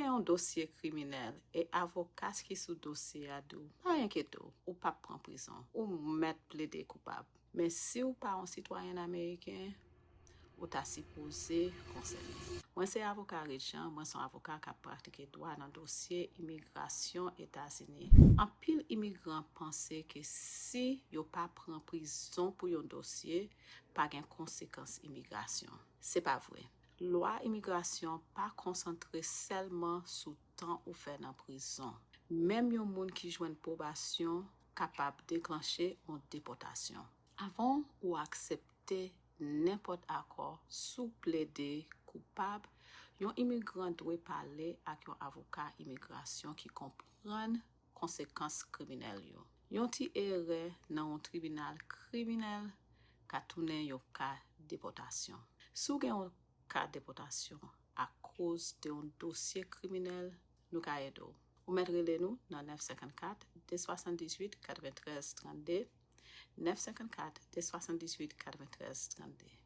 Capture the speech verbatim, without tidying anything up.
Gen yon dosye kriminèl e avoka ki sou dosye a di w, pa enkyete w, ou p ap pran prizon, ou mèt plede koupab. Men si w pa yon sitwayen ameriken, ou ta sipoze konsène. Mwen se avoka Ridjan, mwen se yon avoka k ap pratike dwa nan dosye imigrasyon Etazini. Anpil imigran panse ke si yo pa pran prizon pou yon dosye, pa gen konsekans imigrasyon. Se pa vre. Lwa imigrasyon pa konsantre sèlman sou tan ou fè nan prizon. Menm yon moun ki jwenn pwobasyon kapab deklanche yon depòtasyon. Avan ou aksepte nenpòt akò, si w plede koupab, yon imigran dwe pale ak yon avoka imigrasyon ki konprann konsekans kriminèl yo. Yon ti erè nan yon tribinal kriminèl ka tounen yon ka depòtasyon. Si w gen yon ka depòtasyon akoz de yon dosye kriminèl, nou ka ede w. Ou mèt rele nou nan nèf senkannkat, de swasanndizuit, katreventrèz, trannde, nèf senkannkat, de swasanndizuit, katreventrèz, trannde.